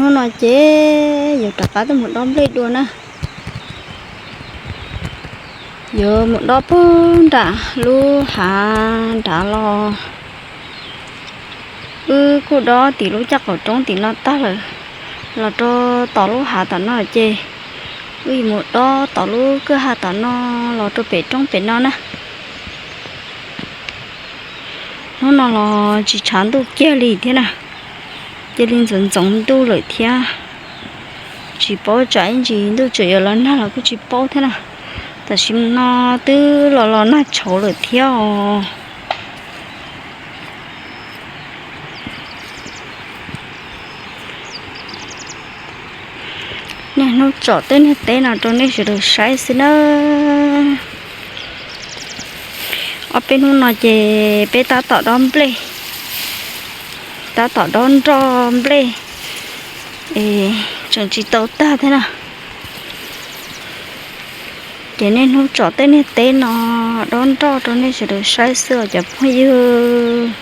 Hnub no ces yuav rov qab tuaj mus dob nplej dua na. Yuav mus dob puag nram lub hav nrad los. Wb kuj dob tim lub caj qaum roob tim no tag lawm, los rau tom lub hav tom no ces wb yuav mus dob tom lub kwj ha tom no los rau pem roob pem no na. Hnub no los tsis tshav ntuj kiag li thiab na, cia li ntxoov ntxoov ntuj lawm thiab. Tsis paub tsam ib ntsis ntuj tseem yuav los nag los kuj tsis paub thiab na. Tam sim no twb los los nag tshauv lawm thiab os. Niaj hnub tsom tej niag teb no rau nej sawv daws saib xwb na. Ob peb hnub no ces peb tab tom dob nplej, tab tom dob nroj nplej, tseem tsis tau tag thiab na. Ces niaj hnub tsom tej niag teb no dob nroj rau nej sawv daws saib xwb os cov phooj ywg.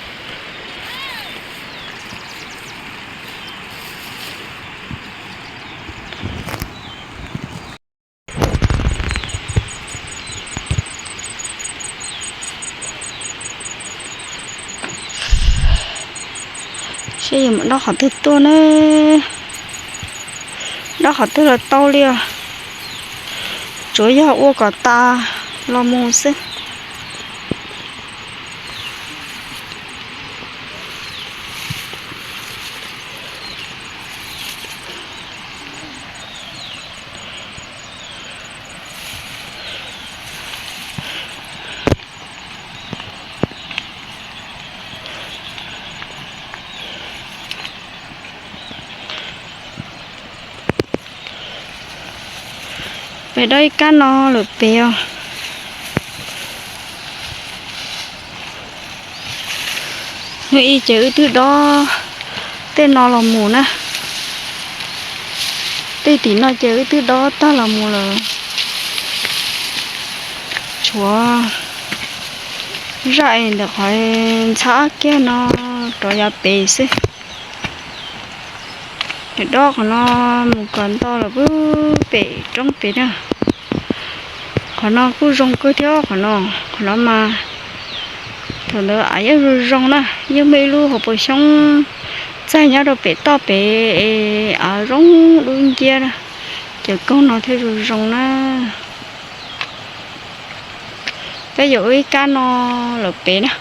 Seb yuav mus dob qhov twg tuaj na. Dob qhov twg los tau li os, tsuav yog ua kom tas los mus xwb. Pem dob ib kab no lawm pem os. Hnub ib ces wb twb dob tej no los mus na. Tej tim no ces wb twb dob tag los mus lawm. Tshuav zaj es ntawm qhov ntxhab kiag no rov yav pem xwb. Dob qhov no mus kom nto los pem roob pem na. Qhov no kuj zoo kawg thiab qhov no, qhov no mas thaum ntawd av yeej zoo zoo na, yeej muaj ib lub hauv paus xyoob txaig nyob rau pem toj pem, av zoo dub nciab na, ces koog no thiaj zoo zoo na. Peb yuav ua ib kab no lawm pem na.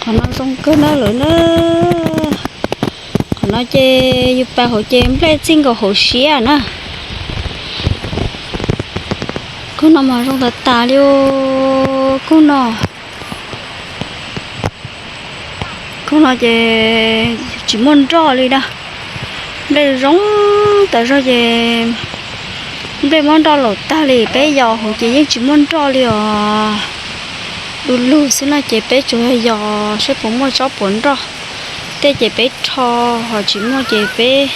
Qhov no zoo kawg na lawm na. Qhov no ces yus pais hauv ces nplej txij nkaus hauv siab na. Koog no mas zoo tas tas li os, koog no. Koog no ces tsis muaj nroj li na. Nplej zoo tas zog ces nplej muab nroj laus tag li, peb yos hauv ces yeej tsis muaj nroj li os. Du lug xwb no ces peb tsuas yog yos saib puas muaj tsob puas nroj. Tej ces peb rho, ho tsis muaj ces peb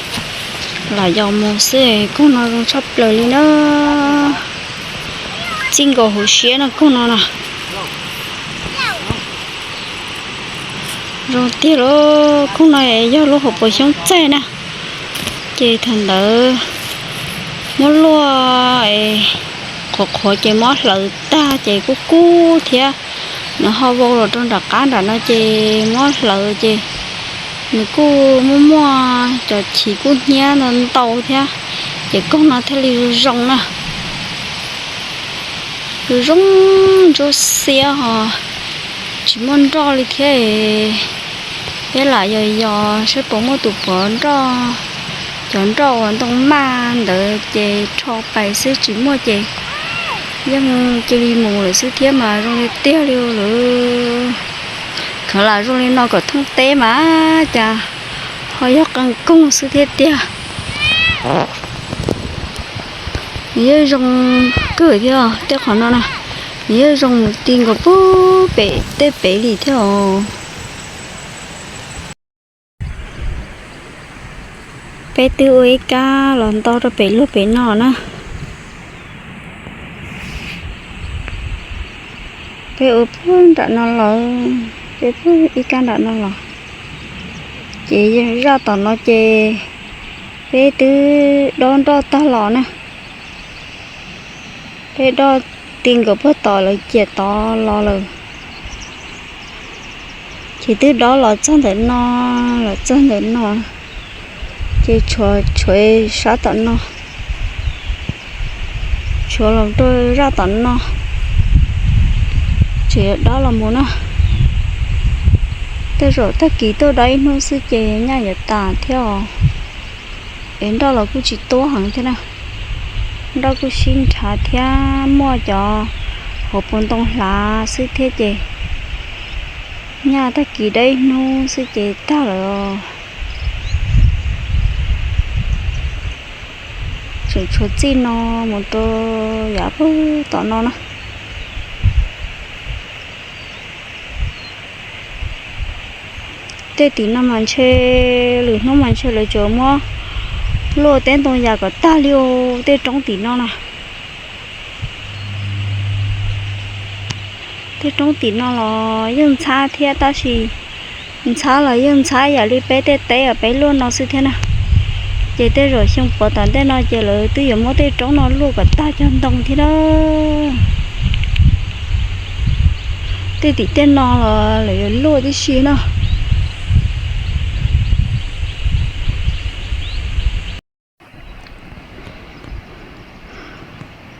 lam yos mus xwb. Koog no zoo tshaj plaws li na. Txij nkaus hauv siab no koog no na. Zoo tiag lauj, koog no yog lub hauv paus xyoob txaij na. Ces thaum ntawd muab luaj qhuav qhuav ces muab hlawv tag ces kuj kub thiab. Nws ho vau los rau nram qab nram no ces muab hlawv ces nws kuj muaj muaj cov chiv kub hnyiab ntau ntau thiab. Ces koog no thiaj li zoo zoo na. Zoo zoo ntsuab xiab ho tsis muaj nroj li thiab. Peb lam yos yos saib puas muaj tus puav nroj, cov nroj uas ntoo maj ntawd ces rho pais xwb, tsis muaj ces yeej cia li mus lawm xwb thiab mas zoo li tiag li lawm. Khav lam zoo li no kom thoob teb mas cas ho yog qee koog xwb thiab tiag. Nws yeej zoo kawg thiab tej qhov no na, nws yeej zoo mus ti nkaus puag pem tej pem li thiab os. Peb twb ua ib kab los nto rau pem luag pem no na. Peb ua puag nram no los, peb puag ib kab nram no los, ces zaj tom no ces peb twb dob nroj tag los na. Peb dob ti nkaus puag tom lawv ciam tod los lawm. Ces twb dob los txog ntawm no, los txog ntawm no, ces tshuav, tshuav sab tom no, tshuav los rau zaj tom no, tseem yuav dob los mus na. Tej zaum tag kis tuaj dob ib hnub xwb ces nyaj yuav tas thiab os. Es nroj los kuj tsis tuab heev thiab na. Nroj kuj sib nrhav thiab muaj cov hauv paus ntoo hlav xwb thiab ces nyaj tag kis dob ib hnub xwb ces tag lawm. Tseem tshuav txij no mus rau yav puag tom no na. Tej tim no mas ntshe lwm hnub mas ntshe lawv tsuas muab luaj teb ntoo yas kom tag li os. Tej roob tim no na, tej roob tim no los yeej ntxhab thiab tab sis ntxhab los yeej ntxhab yam li peb tej teb uas peb luaj no xwb thiab na. Ces tej zaum xyoo puav tom ntej no ces lawv twb yuav muab tej roob no luaj kom tag cog ntoo thiab na. Tej tim tej no los lawv yuav luaj tib si na.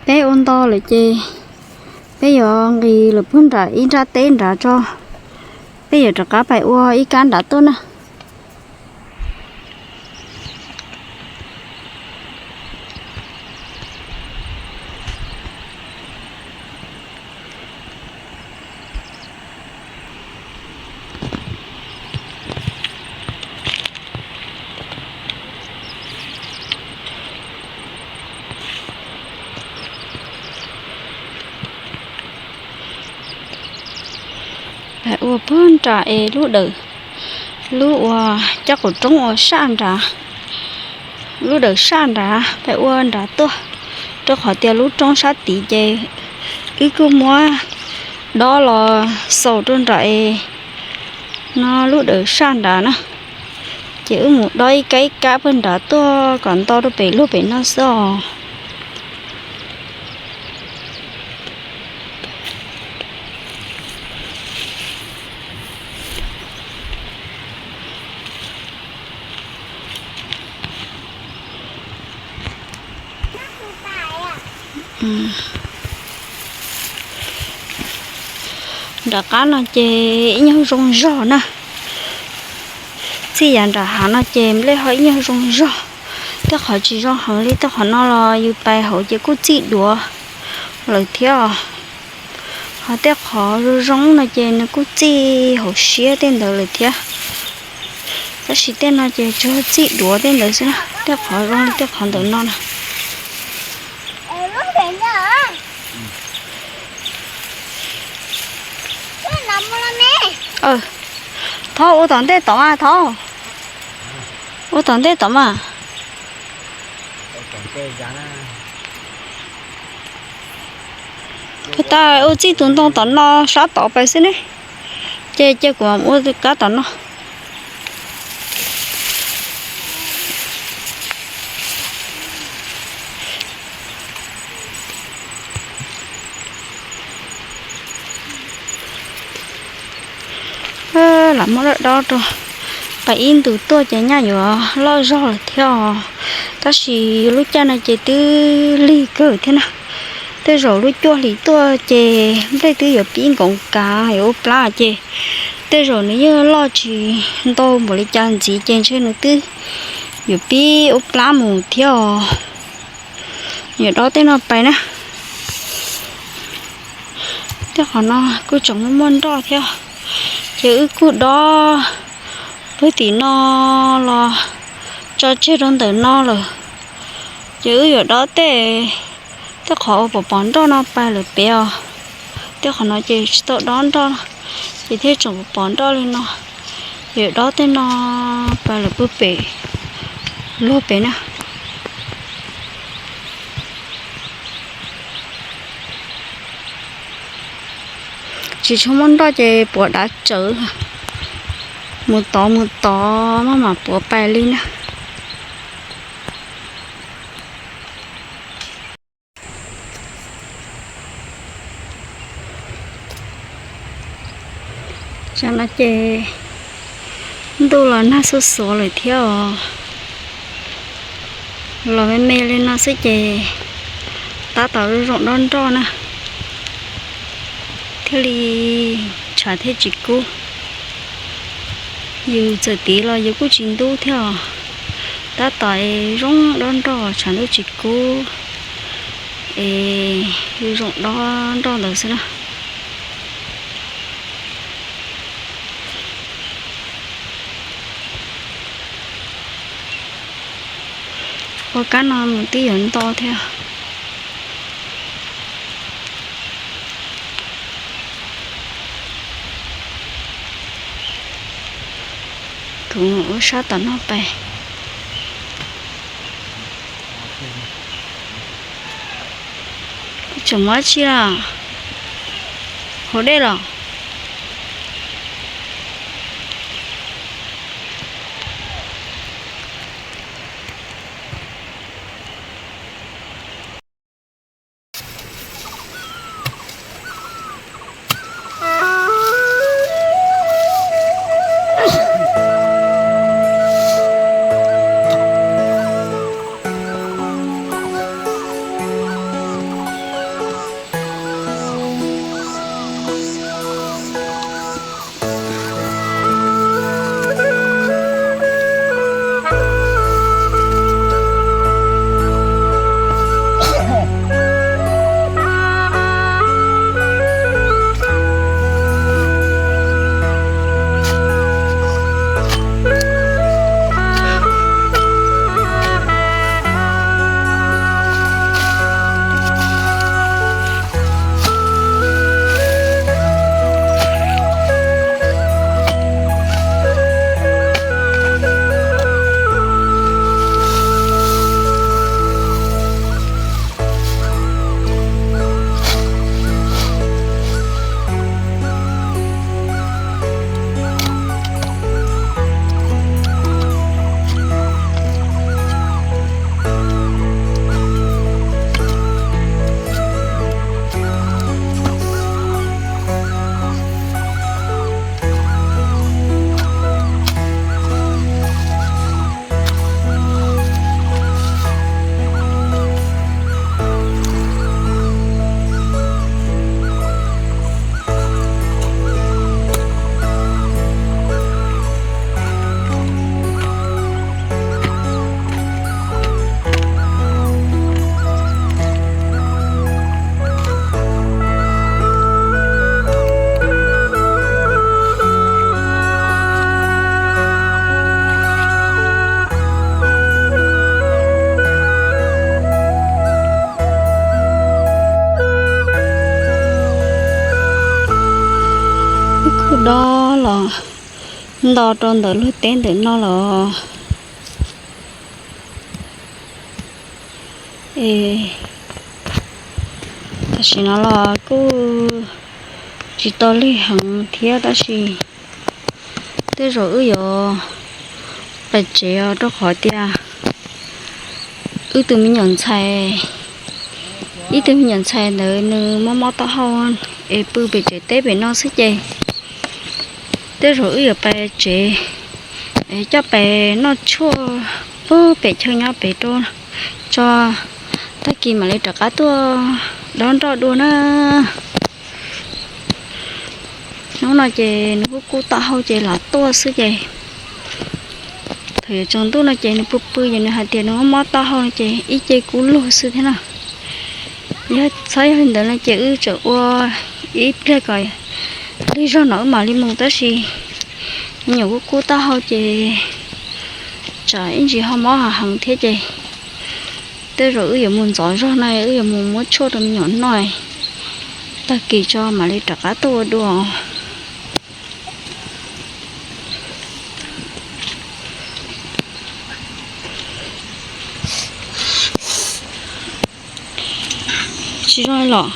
Peb ua nto lawm ces peb yuav nqis lawm puag nram ib nrab teb nrad tso. Peb yuav rov qab pais ua ib kab nrad tuaj na. Pais ua puag nram es lub dawm, lub uas cov qaum roob uas saj nrad, lub dawm saj nrad, pais ua nrad tuaj, rau qhov tias lub roob sab tid ces wb kuj muab dob los xaus rau nram es no lub dawm saj nrad na. Ces wb mus dob ib kab ib kab puag nrad tuaj kom nto rau pem luag pem no xwb os. Nram qab no ces ib nyuag zoo zog na. Txij yav nram hav no ces nplej ho ib nyuag zoo zog. Tej qhov tsis zoo heev li tej qhov no los yus pais hauv ces kuj txij duav lawm thiab os. Ho tej qhov zoo zoo no ces nws kuj txij hauv siab tej ntawd lawm thiab. Tab sis tej no ces tsuas txij duav tej ntawd xwb na, tej qhov zoo li tej qhov ntawm no na. Thov ua tom ntej tod mas, thov ua tom ntej tod mas. Puag ta ua txij tus ntoo tom no sab tod pais xwb ne. Ces cia kuv ua kab tom no. Lam muab dob dob rau, pais ib ntus tuaj ces nyaj yuav loj zog lawm thiab os. Tab sis lub caij no ces twb lig kawg thiab na. Tej zaum lub cuaj hlis tuaj ces nplej twb yuav pib nkoov kav yuav ua plab ces tej zaum nws yeej loj tsis ntau npaum li cas ntxiv ces ntshe nws twb yuav pib ua plab mus thiab os. Yuav dob tej no pais na. Tej qhov no kuj tseem muaj muaj nroj thiab. Ces wb kuj dob puag tim no los tso tseg rau ntawm no lawm. Ces wb yuav dob tej, tej qhov uas pom pom nroj no pais lawm pem os. Tej qhov no ces tsis tau dob nroj, ces thiaj tseem pom pom nroj li no. Ces yuav dob tej no pais lawm puag pem, luag pem na. Tsis tshua muaj nroj ces puav dav tsawv, mus tod mus tod maj mam puav pais li na. Tsam no ces ntuj los nag xuj xuav lawm thiab os. Los me me li no xwb ces tab tom zoo dob nroj na, thiaj li tshav thiaj tsis kub. Yus txawm tiv los yus kuj tsis ntub thiab os. Tab tom zoo dob nroj tshav ntuj tsis kub es zoo dob nroj ntawd xwb na. Ua kab no mus twb yuav nto thiab. Kuv mus ua sab tom no pais. Tseem muab tsi los? Haus dej los? Kuj dob los nto rau ntawm luag teb ntawm no los. Es tam sim no los kuj tsis tau lig heev thiab tab sis tej zaum wb yuav pais tsev os, rau qhov tias wb tus me nyuam ntxhais, ib tug me nyuam ntxhais ntawd nws mob mob taub hau es pw pem tsev teb pem no xwb ces tej zaum wb yuav pais tsev, coj pais noj tshuaj pem chaw nyob pem rau tso, tag kis mam li rov qab tuaj dob nroj dua na. Hnub no ces nws kuj kub taub hau ces lam tuaj xwb ces thaum yuav tsaus ntuj no ces nws pw pw ces nws hais tias nws mob mob taub hau no ces ib ce kub lug xwb thiab na. Yog txhob yog li ntawd no ces wb tseem ua ib pliag kom lig zog no wb mam li mus tab sis me nyuam kuj kub taub hau ces tsam ib ntsis ho mob hav heev thiab ces tej zaum wb yuav mus ntxov zog no wb yuav mus muab tshuaj rau me nyuam noj, tag kis tso mam li rov qab tuaj ua dua. Tsis zoo los,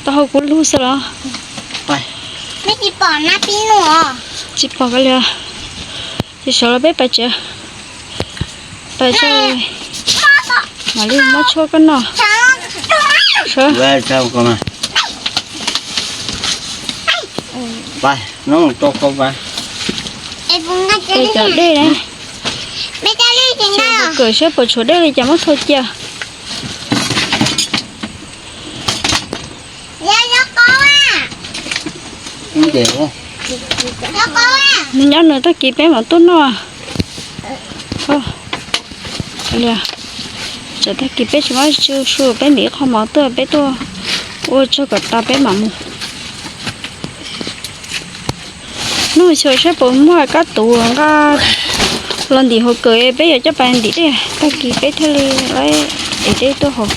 taub hau kub lug xwb los. Tsis pom koj li. Ces sawv los peb pais tsev. Pais tsev. Mam li muab tshuaj koj noj. Sawv. Cov dej na. Kawm saib puas tshuav dej li cas muab thau cia. Nws nyob nws, tag kis peb mam tuaj noj. Tsam tag kis peb tsis muaj su, peb ntim ib qho mov tuaj, peb tuaj ua tsaug kom tas peb mam mus. Hnub xyoo saib puas muaj kab tus nqa los ntim hauv kawm, peb yuav coj pais ntim dej, tag kis peb thiaj li ev dej tuaj haus.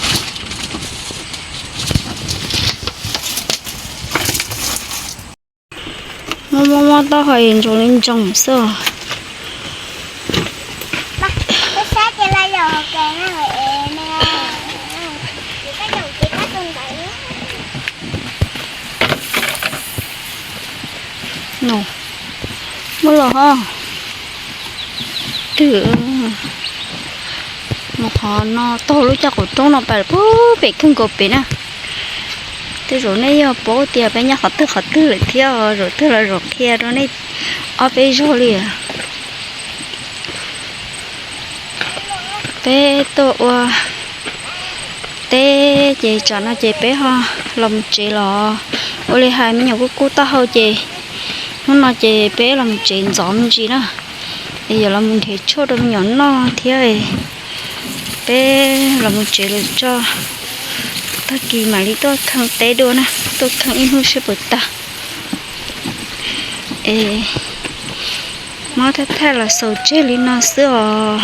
Muaj muaj muaj taub hau ntsoov li ntsoov xwb. Muaj los ho. Twb mus qhov no taug lub caj qaum roob no pais pem kawg nkaus pem na. Tej zaum nej yeej paub tias peb nyob qhov twg qhov twg lawm thiab, zaum twg los zaum qhia rau nej ob peb zaug li. Peb tuaj ua teb ces tsam no ces peb ho los mus tsev los. Ua li hais me nyuam kuj kub taub hau ces hnub no ces peb los mus tsev ntxov me ntsis na. Es yuav los mus nrhiav tshuaj rau me nyuam noj thiab. Peb los mus tsev lawm tso, tag kis mam li tuaj kheej teb dua na, tuaj kheej ib hnub seb puas tag. Es muab thaij thaij los xaus tseg li no xwb os.